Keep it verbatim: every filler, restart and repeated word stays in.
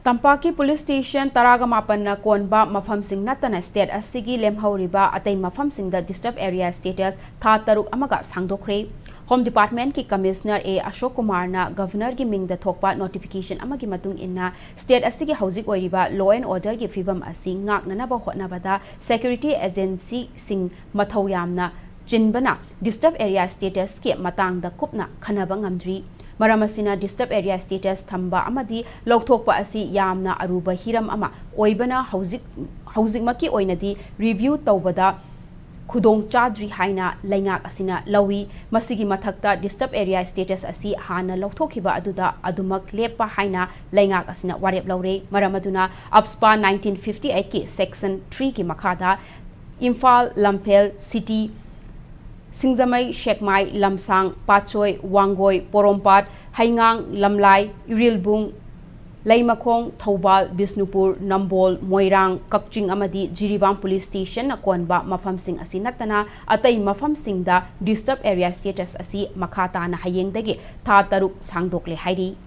ꯇꯝꯄꯥꯛꯀꯤ police station ꯇꯔꯥꯒ ꯃꯥꯄꯟꯅ ꯀꯣꯟꯕ ꯃꯐꯝꯁꯤꯡ ꯅꯠꯇꯅ ꯁ꯭ꯇꯦꯠ ꯑꯁꯤꯒꯤ ꯂꯦꯝꯍꯧꯔꯤꯕ ꯑꯇꯩ ꯃꯐꯝꯁꯤꯡꯗ ꯗꯤꯁꯇꯔꯕ ꯑꯦꯔꯤꯌꯥ ꯁ꯭ꯇꯦꯇꯁ ꯊꯥ ꯇꯔꯨꯛ ꯑꯃꯒ ꯁꯥꯡꯗꯣꯛꯈ꯭ꯔꯦ꯫ ꯍꯣꯝ ꯗꯤꯄꯥꯔꯠꯃꯦꯟꯠꯀꯤ ꯀꯃꯤꯁꯅꯔ ꯑꯦ ꯑꯁꯣꯛ ꯀꯨꯃꯥꯔꯅ ꯒꯚꯔꯅꯔꯒꯤ ꯃꯤꯡꯗ ꯊꯣꯛꯄ ꯅꯣꯇꯤꯐꯤꯀꯦꯁꯟ ꯑꯃꯒꯤ ꯃꯇꯨꯡ ꯏꯟꯅ, ꯁ꯭ꯇꯦꯠ ꯑꯁꯤꯒꯤ ꯍꯧꯖꯤꯛ ꯑꯣꯏꯔꯤꯕ law and orderꯒꯤ ꯐꯤꯕꯝ ꯑꯁꯤ ꯉꯥꯛꯅꯅꯕ ꯍꯣꯠꯅꯕꯗ ꯁꯦꯀ꯭ꯌꯨꯔꯤꯇꯤ ꯑꯦꯖꯦꯟꯁꯤꯁꯤꯡ ꯃꯊꯧ ꯌꯥꯝꯅ ꯆꯤꯟꯕꯅ ꯗꯤꯁꯇꯔꯕ ꯑꯦꯔꯤꯌꯥ ꯁ꯭ꯇꯦꯇꯁꯀꯤ ꯃꯇꯥꯡꯗ ꯀꯨꯞꯅ ꯈꯟꯅꯕ ꯉꯝꯗ꯭ꯔꯤ꯫ ꯃꯔꯝ ꯑꯁꯤꯅ, ꯗꯤꯁꯇꯔꯕ ꯑꯦꯔꯤꯌꯥ ꯁ꯭ꯇꯦꯇꯁ ꯊꯝꯕ ꯑꯃꯗꯤ ꯂꯧꯊꯣꯛꯄ ꯑꯁꯤ ꯌꯥꯝꯅ ꯑꯔꯨꯕ ꯍꯤꯔꯝ ꯑꯃ ꯑꯣꯏꯕꯅ, ꯍꯧꯖꯤꯛ, ꯍꯧꯖꯤꯛꯃꯛꯀꯤ ꯑꯣꯏꯅꯗꯤ ꯔꯤꯚ꯭ꯌꯨ ꯇꯧꯕꯗ ꯈꯨꯗꯣꯡ ꯆꯥꯗ꯭ꯔꯤ ꯍꯥꯏꯅ ꯂꯩꯉꯥꯛ ꯑꯁꯤꯅ ꯂꯧꯏ꯫ ꯃꯁꯤꯒꯤ ꯃꯊꯛꯇ, ꯗꯤꯁꯇꯔꯕ ꯑꯦꯔꯤꯌꯥ ꯁ꯭ꯇꯦꯇꯁ ꯑꯁꯤ ꯍꯥꯟꯅ ꯂꯧꯊꯣꯛꯈꯤꯕ ꯑꯗꯨꯗ ꯑꯗꯨꯃꯛ ꯂꯦꯞꯄ ꯍꯥꯏꯅ ꯂꯩꯉꯥꯛ ꯑꯁꯤꯅ ꯋꯥꯔꯦꯞ ꯂꯧꯔꯦ꯫ ꯃꯔꯝ ꯑꯗꯨꯅ, ꯑꯞꯁꯄꯥ nineteen fifty eightꯀꯤ section threeꯒꯤ ꯃꯈꯥꯗ ꯏꯝꯐꯥꯜ, ꯂꯝꯐꯦꯜ, ꯁꯤꯇꯤ, ꯁꯤꯡꯖꯃꯩ, ꯁꯦꯛꯃꯥꯏ, ꯂꯝꯁꯥꯡ, ꯄꯥꯠꯁꯣꯏ, ꯋꯥꯡꯒꯣꯏ, ꯄꯣꯔꯣꯝꯄꯥꯠ, ꯍꯩꯉꯥꯡ, ꯂꯝꯂꯥꯏ, ꯏꯔꯤꯜꯕꯨꯡ, ꯂꯩꯃꯈꯣꯡ, ꯊꯧꯕꯥꯜ, ꯕꯤꯁꯅꯨꯄꯨꯔ, ꯅꯝꯕꯣꯜ, ꯃꯣꯏꯔꯥꯡ, ꯀꯛꯆꯤꯡ ꯑꯃꯗꯤ ꯖꯤꯔꯤꯕꯥꯝ ꯄꯨꯂꯤꯁ ꯁ꯭ꯇꯦꯁꯟꯅ ꯀꯣꯟꯕ ꯃꯐꯝꯁꯤꯡ ꯑꯁꯤ ꯅꯠꯇꯅ ꯑꯇꯩ ꯃꯐꯝꯁꯤꯡꯗ ꯗꯤꯁꯇꯔꯕ ꯑꯦꯔꯤꯌꯥ ꯁ꯭ꯇꯦꯇꯁ ꯑꯁꯤ ꯃꯈꯥ ꯇꯥꯅ ꯍꯌꯦꯡꯗꯒꯤ ꯊꯥ ꯇꯔꯨꯛ ꯁꯥꯡꯗꯣꯛꯂꯦ ꯍꯥꯏꯔꯤ꯫